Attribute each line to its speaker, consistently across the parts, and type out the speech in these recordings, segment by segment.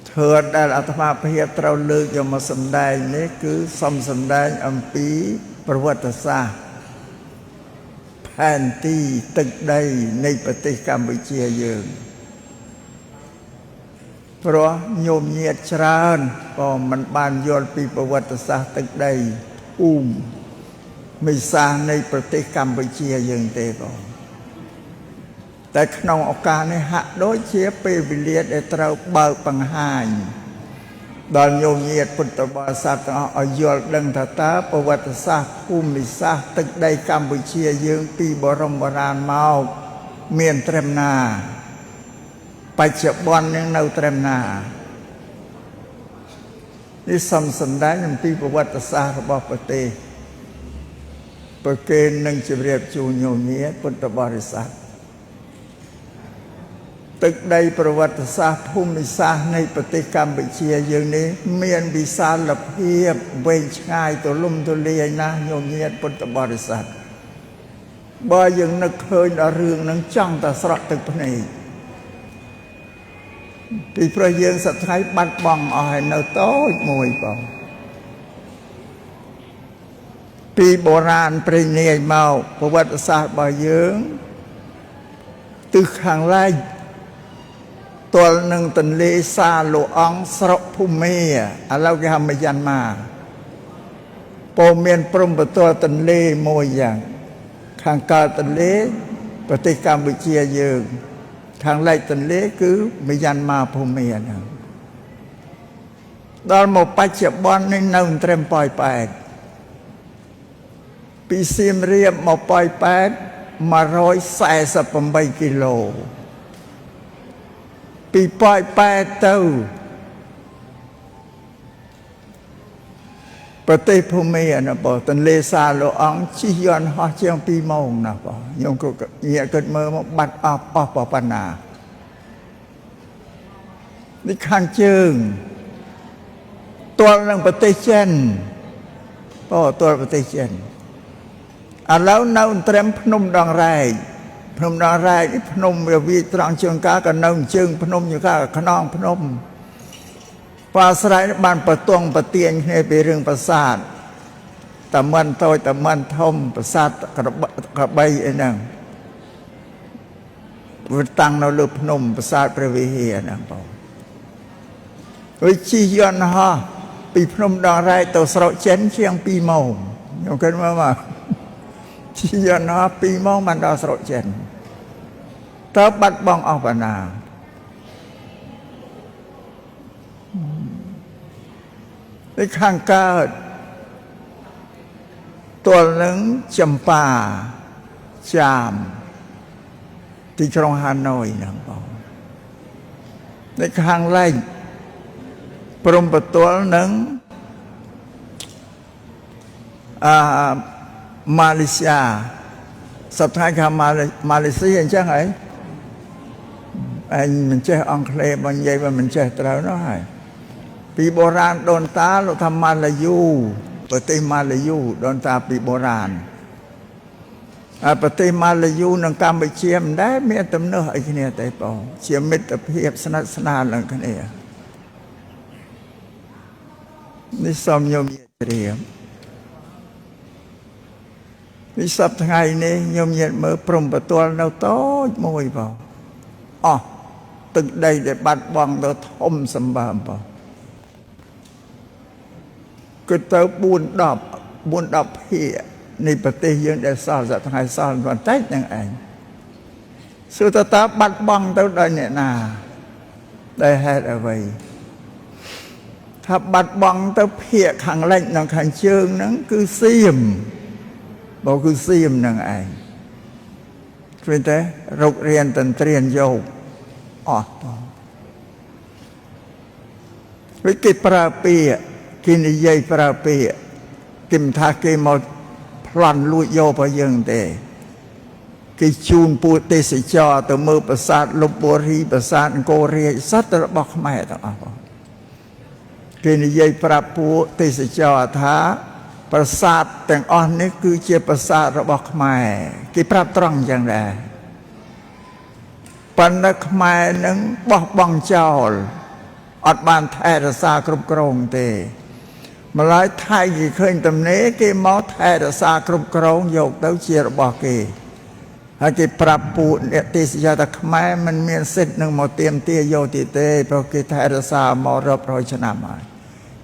Speaker 1: ធ្វើដែលអាត្មាភាពត្រូវលើកយកមកសម្ដែងនេះគឺសំសម្ដែងអំពីប្រវត្តិសាស្ត្រផែនទីទឹកដីនៃប្រទេសកម្ពុជាយើងព្រោះញោមញាតច្រើនក៏មិនបានយល់ពីប្រវត្តិសាស្ត្រទឹកដីភូមិសាស្ត្រនៃប្រទេសកម្ពុជាយើងទេបងតែក្នុងឱកាសនេះហាក់ដូចជាពេលវេលាដែលត្រូវបើកបង្ហាញដល់ញោមញាតពុទ្ធបរិស័ទទាំងអស់ឲ្យយល់ដឹងថាតើប្រវត្តិសាស្ត្រភូមិសាស្ត្រទឹកដីកម្ពុជាយើងពីបរមបុរាណមកមានត្រឹមណាបច្ចុប្បន្ននឹងនៅត្រឹមណានេះសំសម្ដែងអំពីប្រវត្តិសាស្ត្ររបស់ប្រទេសប្រគេននឹងជម្រាបជូនញោមញាតពុទ្ធបរិស័ទទឹកដីប្រវត្តិសាស្ត្រភូមិសាស្ត្រនៃប្រទេសកម្ពុជាយើងនេះមានវិសាលភាពវែងឆ្ងាយទូលំទូលាយណាស់ញោមញាតពុទ្ធបរិស័ទបើយើងនឹកឃើញដល់រឿងនឹងចង់តែស្រក់ទឹកភ្នែកពីព្រោះយើងសប្តាហ៍បាត់បង់អស់ហើយនៅតូចមួយបងពីបុរាណព្រេងនាយមកប្រវត្តិសាស្ត្ររបស់យើងទិសខាងលិចទល់នឹងទន្លេសាលោកអង្គស្រុកភូមាឥឡូវគេហៅមីយ៉ាន់ម៉ាពោមានព្រំប្រទល់ទន្លេមួយយ៉ាងខាងកើតទន្លេប្រទេសកម្ពុជាយើងខាងលិចទន្លេគឺមីយ៉ាន់ម៉ាភូមាហ្នឹងដល់មកបច្ចុប្បន្ននេះនៅត្រឹមប៉ោយប៉ែតពីសៀមរាបមកប៉ោយប៉ែត148គីឡូពីប៉ោយប៉ែតទៅប្រទេសភូមាណាបងទន្លេសាលោកអង្គជិះយន្តហោះជាង2ម៉ោងណាបងខ្ញុំក៏ញាក់គិតមើលមកបាត់អស់ប៉ុណ្ណានេះខាងជើងទល់នឹងប្រទេសចិនបងទល់ប្រទេសចិនឥឡូវនៅត្រឹមភ្នំដងរែកភ្នំដងរែកភ្នំវាវាត្រង់ជើងកាក៏នៅជើងភ្នំជើងកាខ្នងភ្នំបាស្រ័យបានប្រទងប្រទៀងគ្នាពីរឿងប្រាសាទតាមិនតូចតាមិនធំប្រាសាទក្របីអីហ្នឹងវាតាំងនៅលើភ្នំប្រាសាទព្រះវិហារហ្នឹងបងវាជិះយន្តហោះពីភ្នំដងរែកទៅស្រុកចិនជាង2ម៉ោងខ្ញុំគិតមើលមកជិះយន្តហោះ2ម៉ោងបានដល់ស្រុកចិនតើបាត់បង់អស់ប៉ុណ្ណានេះខាងកើតទល់នឹងចម្ប៉ាចាមទីក្រុងហាណូយហ្នឹងបងនេះខាងលិចព្រំប្រទល់នឹងម៉ាឡេស៊ីសប្តាហ៍ខាងម៉ាឡេស៊ីអញ្ចឹងហីឯងមិនចេះអង់គ្លេសបើនិយាយបើមិនចេះត្រូវនោះហើយពីបុរាណដូនតាលោកថាម៉ាឡាយូប្រទេសម៉ាឡាយូដូនតាពីបុរាណហើយប្រទេសម៉ាឡាយូនិងកម្ពុជាមិនដែលមានទំនាស់អីគ្នាទេបងជាមិត្តភាពស្និទ្ធស្នាលនឹងគ្នានេះសូមញោមជ្រាបនេះសប្តាហ៍ថ្ងៃនេះញោមញាតមើលព្រំប្រទល់នៅតូចមួយបងអស់ទឹកដីដែលបាត់បង់ទៅធំសម្បើមបងគឺទៅ4 10ភាគនៃប្រទេសយើងដែលសល់សប្តាហ៍ថ្ងៃសល់បន្តិចហ្នឹងឯងសួរតើបាត់បង់ទៅដោយអ្នកណាដែលហេតុអ្វីថាបាត់បង់ទៅភាគខាងលិចនិងខាងជើងហ្នឹងគឺសៀមបើគឺសៀមហ្នឹងឯងឃើញទេរុករៀនតន្ទ្រានយកអស់បងវាគេប្រើពាក្យគេនិយាយប្រើពាក្យគេមិនថាគេមកប្លន់លួចយករបស់យើងទេគេជូនពួកទេសចរទៅមើលប្រាសាទលុបបុរីប្រាសាទអង្គររាជសត្វរបស់ខ្មែរទាំងអស់បងគេនិយាយប្រាប់ពួកទេសចរថាប្រាសាទទាំងអស់នេះគឺជាប្រាសាទរបស់ខ្មែរគេប្រាប់ត្រង់អញ្ចឹងដែរប៉ុន្តែខ្មែរនឹងបោះបង់ចោល អត់បានថែរក្សាគ្រប់គ្រងទេម្ល៉េះថៃគេឃើញទំនេរគេមកថែរក្សាគ្រប់គ្រងយកទៅជារបស់គេហើយគេប្រាប់ពួកអ្នកទេសចរថាខ្មែរមិនមានសិទ្ធិនឹងមកទាមទារយកទៀតទេព្រោះគេថែរក្សាមករាប់រយឆ្នាំហើយ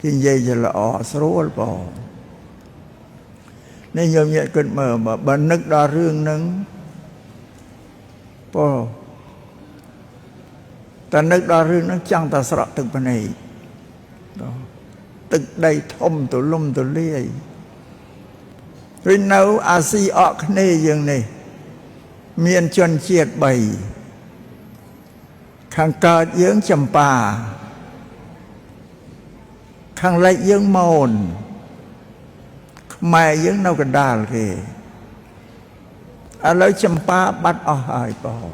Speaker 1: គេនិយាយជាល្អស្រួលបងនេះញោមញាតិគិតមើលបើនឹកដល់រឿងហ្នឹងបងតែនឹកដល់រឿងហ្នឹងចង់តែស្រក់ទឹកភ្នែកទឹកដីធំទូលំទូលាយឬនៅអាស៊ីអគ្នេយ៍យើងនេះមានជនជាតិ3ខាងកើតយើងចម្ប៉ាខាងលិចយើងមូនខ្មែរយើងនៅកណ្ដាលគេឥឡូវចម្ប៉ាបាត់អស់ហើយបង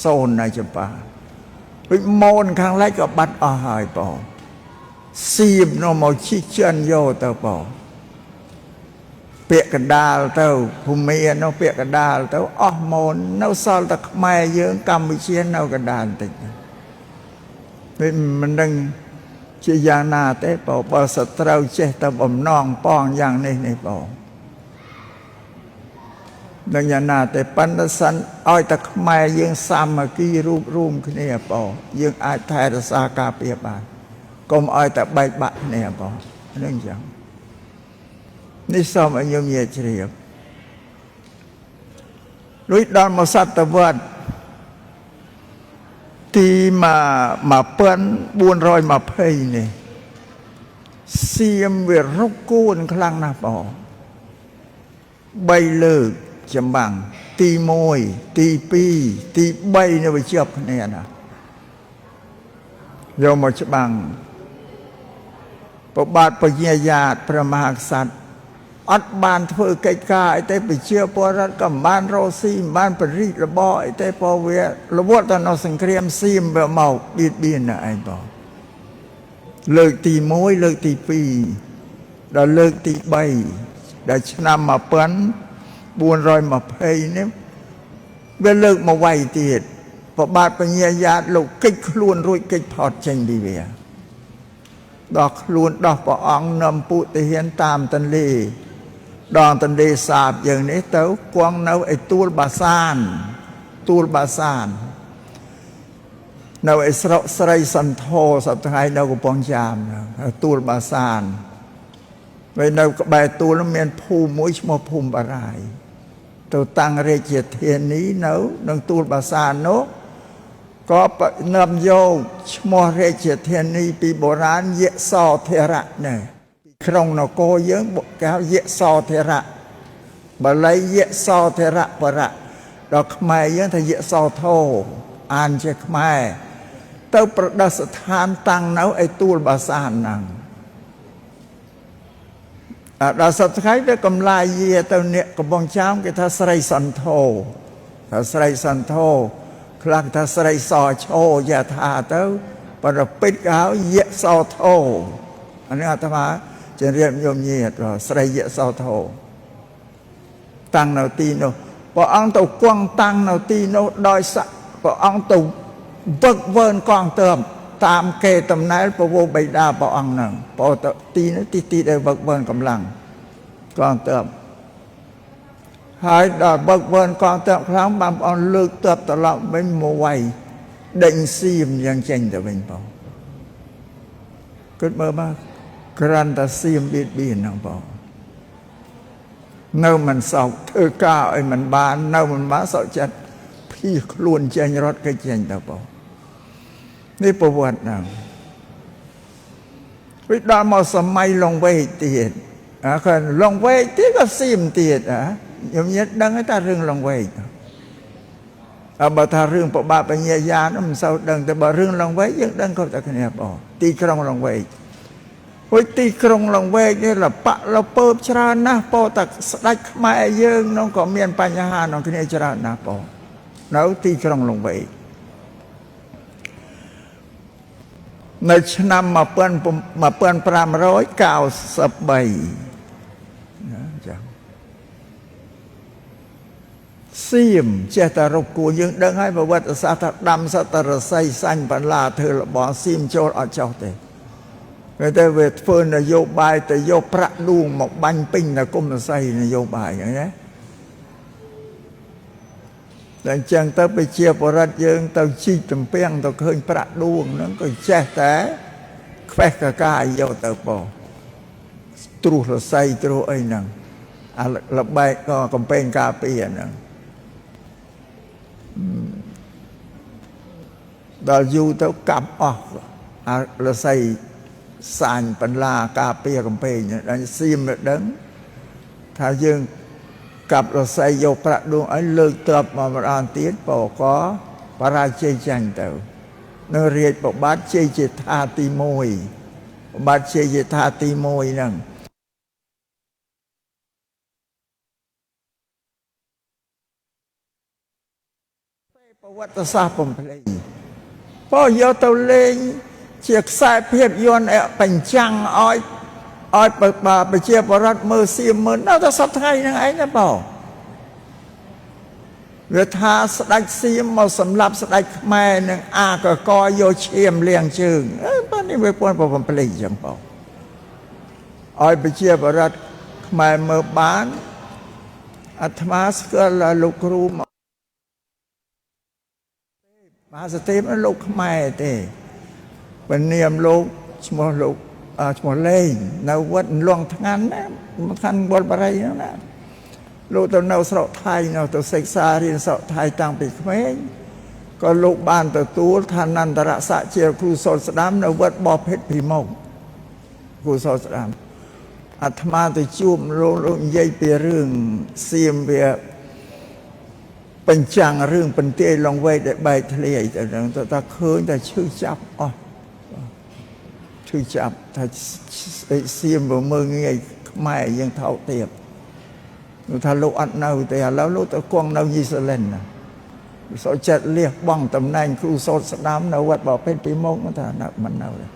Speaker 1: សូននៅចម្ប៉ាដូចមូនខាងលិចក៏បាត់អស់ហើយបងសៀមនោះមកជិះចិនយកទៅបងពាក្យកណ្ដាលទៅភូមិនោះពាក្យកណ្ដាលទៅអស់មូននៅសល់តែខ្មែរយើងកម្ពុជានៅកណ្ដាលបន្តិចវាមិនដឹងជាយ៉ាងណាទេបើបើសត្រូវចេះតែបំណងប៉ងយ៉ាងនេះនេះបងនឹងយ៉ាងណាទេប៉ុន្តែសិនឲ្យតែខ្មែរយើងសាមគ្គីរួបរួមគ្នាបងយើងអាចថែរក្សាការពារបានកុំឲ្យតែបែកបាក់គ្នាបងនឹងចឹងនេះសូមឲ្យញោមញាតិជ្រាបរួចដល់មកសតវត្សទី1420នេះសៀមវារុកគួនខ្លាំងណាស់បង3លើកចម្បាំងទី1ទី2ទី3នេះវាជាប់គ្នាណាយកមកច្បាំងប្របាទពញាយាតព្រះមហាក្សត្រអត់បានធ្វើកិច្ចការអីទេប្រជាពលរដ្ឋក៏មិនបានរកស៊ីមិនបានបរិរិរបអីទេព្រោះវារវល់ទៅនៅសង្គ្រាមសៀមវាមកបៀតបៀនណាឯងបងលើកទី1លើកទី2ដល់លើកទី3ដល់ឆ្នាំ1420នេះវាលើកមកវាយទៀតប្របាទពញាយាតលោកកិច្ចខ្លួនរួចកិច្ចផុតចេញពីវាដោះខ្លួនដោះព្រះអង្គនាំពួកទាហានតាមទន្លេដងទន្លេសាបយើងនេះទៅគង់នៅឯទួលបាសានទួលបាសាននៅឯស្រុកស្រីសន្ធរសប្តាហ៍ថ្ងៃនៅកំពង់ចាមទួលបាសានហើយនៅក្បែរទួលនោះមានភូមិមួយឈ្មោះភូមិបារាយទៅតាំងរាជធានីនៅនឹងទួលបាសាននោះក៏នាំយកឈ្មោះរាជធានីពីបុរាណយសោធរៈនេះក្នុងនគរយើងគេហៅយសោធរៈបាលីយសោធរៈបរៈដល់ខ្មែរយើងថាយសោធោអានជាខ្មែរទៅប្រដស្ថានតាំងនៅឯទួលបាសានហ្នឹងដល់សប្តាហ៍ថ្ងៃវាកំឡាយយាទៅអ្នកកំពង់ចាមគេថាស្រីសន្ធោថាស្រីសន្ធោខ្លះគេថាស្រីសឆោយាថាទៅបរពិតគេហៅយសោធោអានេះអាត្មាជារៀបញោមញាតិស្រីយសោធោតាំងនៅទីនោះព្រះអង្គទៅគង់តាំងនៅទីនោះដោយព្រះអង្គទៅវឹកវើនកងទ័ពតាមគេតំណែលពវោបិតាព្រះអង្គហ្នឹងព្រោះទៅទីនោះទីដែលវឹកវើកម្លាំងកងទ័ពហើយដល់វឹកវើកងទ័ពខ្លាំងបានព្រះអង្គលើកទ័ពត្រឡប់វិញមកវាយដេញសៀមយ៉ាងចេញទៅវិញបងគិតមើលមកក្រាន់តែសៀមបៀតបៀនហ្នឹងបងនៅមិនសោកធ្វើការឲ្យមិនបាននៅមិនបានសោកចិត្តភៀសខ្លួនចេញរត់គេចេញទៅបងនេះប្រវត្តិហ្នឹងវាដល់មកសម័យលង្វែកទៀតអាគាត់លង្វែកទៀតក៏សៀមទៀតអាខ្ញុំញាតិដឹងតែរឿងលង្វែកអើបើថារឿងប្របាទបញ្ញាយានមិនសូវដឹងតែបើរឿងលង្វែកយើងដឹងគ្រប់តែគ្នាបងទីក្រុងលង្វែកហួយទីក្រុងលង្វែកនេះលបាក់លពើបច្រើនណាស់ពោតែស្ដេចខ្មែរយើងនោះក៏មានបញ្ហាក្នុងគ្នាច្រើនណាស់បងនៅទីក្រុងលង្វែកនៅឆ្នាំ1593ណាចាស សៀមចេះតែរកគួរយើងដឹងហើយប្រវត្តិសាស្ត្រថាដាំសត្វតរស័យសាញ់បន្លាធ្វើលបងសៀមចូលអត់ចោះទេគេតែវាធ្វើនយោបាយទៅយកប្រាក់ដួងមកបាញ់ពេញនៅគុំស័យនយោបាយហ្នឹងណាតែអញ្ចឹងទៅប្រជាពលរដ្ឋយើងទៅជីកទំពាំងទៅឃើញប្រាក់ដួងហ្នឹងក៏ចេះតែខ្វេះកកាយយកទៅពោទ្រុះរស័យទ្រុះអីហ្នឹងអាលបែកក៏កំពែងការពារហ្នឹងដល់យូរទៅកាប់អស់អារស័យសាញ់បន្លាការពារកំពែងដល់សៀមដឹងថាយើងកាប់រស័យយកប្រាក់ដួងឲ្យលើកទ្របមកម្ដងទៀតបកបរាជ័យចាញ់ទៅនៅរាជប្របាទជ័យជេដ្ឋាទី1ប្របាទជ័យជេដ្ឋាទី1ហ្នឹងប្រវត្តិសាស្ត្របំភ្លៃបើយកទៅលេងជាខ្សែភាពយន្តបញ្ចាំងឲ្យប្រជាពលរដ្ឋមើលសៀមមើលនៅតែសប្តាហ៍ថ្ងៃហ្នឹងឯងណាបងវាថាស្ដេចសៀមមកសម្លាប់ស្ដេចខ្មែរនឹងអាកកយកឈាមលាងជើងបើនេះវាពន្ធបំភ្លេចអញ្ចឹងបងឲ្យប្រជាពលរដ្ឋខ្មែរមើលបានអាត្មាស្គាល់លោកគ្រូមហាសទេពលោកខ្មែរទេពនាមលោកឈ្មោះលោកឈ្មោះលេងនៅវត្តលងថ្ងាន់ណាថ្ងាន់វត្តបរិយហ្នឹងណាលោកទៅនៅស្រុកថៃនៅទៅសិក្សារៀនស្រុកថៃតាំងពីក្មេងក៏លោកបានទទួលឋានន្តរស័ក្តិជាគ្រូសូត្រស្ដាំនៅវត្តបភិតពីមុខគ្រូសូត្រស្ដាំអាត្មាទៅជួបលោកលោកនិយាយពីរឿងសៀមវាបញ្ចាំងរឿងបន្ទាយឡងវែកដែលបែកធ្លាយទៅហ្នឹងទៅថាឃើញតែឈឺចាប់អស់ឈឺចាប់ថាសៀមបើមើលងាយខ្មែរយើងថោកទាបលោកថាលោកអត់នៅទេឥឡូវលោកទៅគង់នៅញីហ្សេឡង់ណាសូចិត្តលះបង់តំណែងគ្រូសូត្រស្ដាំនៅវត្តបភិតពីមុខថានៅមិននៅទេ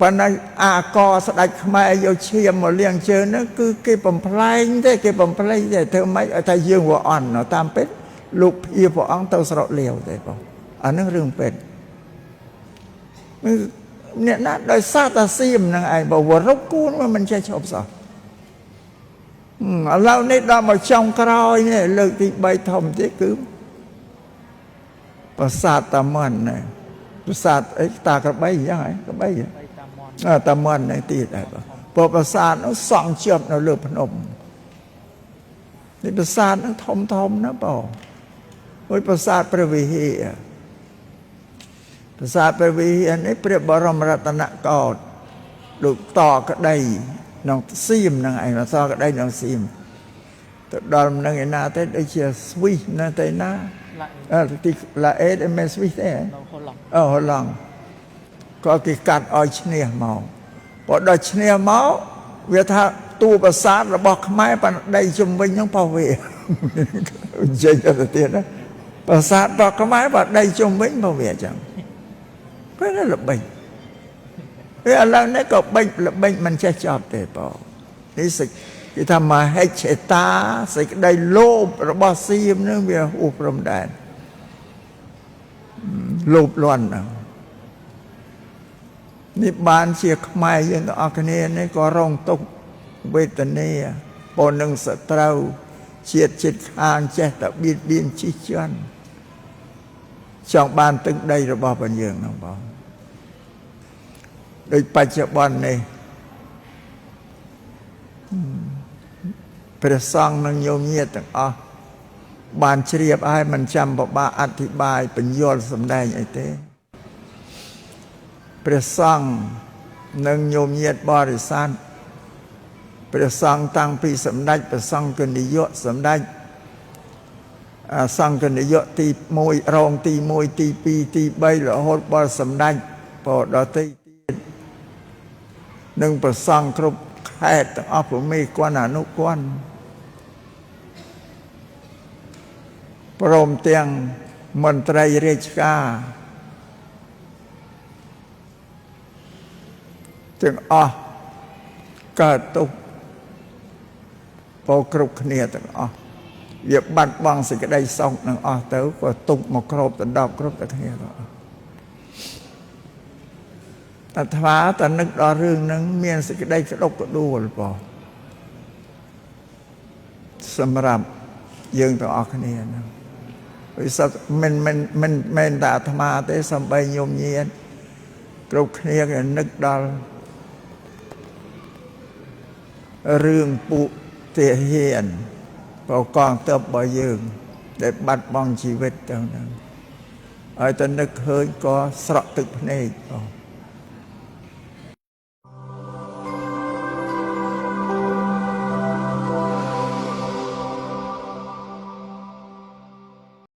Speaker 1: ប៉ុន្តែអាកស្ដេចខ្មែរយកឈាមមកលាងជើងហ្នឹងគឺគេបំផ្លែងទេគេបំផ្លែងទេធ្វើម៉េចឲ្យថាយើងវាអន់តាមពិតលោកភៀព្រះអង្គទៅស្រុកលាវទេបងអាហ្នឹងរឿងពិតអ្នកណាដោយសារតាសៀមហ្នឹងឯងបើវរុកគូនមិនចេះឈប់សោះឥឡូវនេះដល់មកចុងក្រោយនេះលើកទី3ធំទៀតគឺប្រាសាទតាមន់ណាប្រាសាទអីតាក្របីអញ្ចឹងហ៎ក្របីតាមន់នេះទៀតដែរបងព្រោះប្រាសាទនោះសង់ជាប់នៅលើភ្នំនេះប្រាសាទនោះធំធំណាបងមួយប្រាសាទព្រះវិហារប្រាសាទព្រះវិហារនេះព្រះបរមរតនកោដ្ឋលោកតក្តីក្នុងសៀមហ្នឹងឯងតក្តីក្នុងសៀមទៅដល់នឹងឯណាទេដូចជាស្វីសណាទេណាទីឡាអេតមិនស្វីសទេអឺហូឡង់ក៏គេកាត់ឲ្យឈ្នះមកបើដល់ឈ្នះមកវាថាតួប្រាសាទរបស់ខ្មែរប៉ុន្តែដីជំវិញហ្នឹងប៉ោះវានិយាយទៅទៀតណាប្រាសាទរបស់ខ្មែរបើដីជំវិញប៉ោះវាអញ្ចឹងពេលល្បិចពេលឥឡូវនេះក៏បិចល្បិចមិនចេះចប់ទេបងនេះគេថាមហិច្ឆតាសេចក្តីលោភរបស់សៀមហ្នឹងវាហួសព្រំដែនលោភលន់ហ្នឹងនេះបានជាខ្មែរយើងទាំងអស់គ្នានេះក៏រងទុក្ខវេទនាប៉ុននឹងសត្រូវជាតិចិត្តខាងចេះតែបៀតបៀនជិះជាន់ចង់បានទឹកដីរបស់បងយើងហ្នឹងបងដូចបច្ចុប្បន្ននេះព្រះសង្ឃនិងញោមញាតិទាំងអស់បានជ្រាបហើយមិនចាំពិបាកអធិប្បាយបញ្យល់សម្ដែងអីទេព្រះសង្ឃនិងញោមញាតិបរិស័ទព្រះសង្ឃតាំងពីសម្ដេចព្រះសង្ឃនាយកសម្ដេចសង្ឃនាយកទី1រងទី1ទី2ទី3រហូតដល់សម្ដេចបដតីទៀតនិងព្រះសង្ឃគ្រប់ខេត្តទាំងអស់ព្រមេគន់អនុគន់ព្រមទាំងមន្ត្រីរាជការទាំងអស់កើតទុក្ខ ពោគ្រប់គ្នាទាំងអស់ វាបាត់បង់សេចក្តីសុខនឹងអស់ទៅ ក៏ទុកមកគ្របដណ្ដប់គ្រប់តែគ្នាទាំងអស់។ អាត្មាតនឹកដល់រឿងហ្នឹង មានសេចក្តីក្តុកក្តួលបង សម្រាប់យើងទាំងអស់គ្នាហ្នឹង វិសុទ្ធមិនមិនមិនមែនតែអាត្មាទេ សំបីញោមញាតគ្រប់គ្នា គេនឹកដល់រឿងពួកទាហានប្រកងទ័ពរបស់យើង ដែលបាត់បង់ជីវិតទៅហ្នឹង ហើយតែនឹកឃើញក៏ស្រក់ទឹកភ្នែកបង។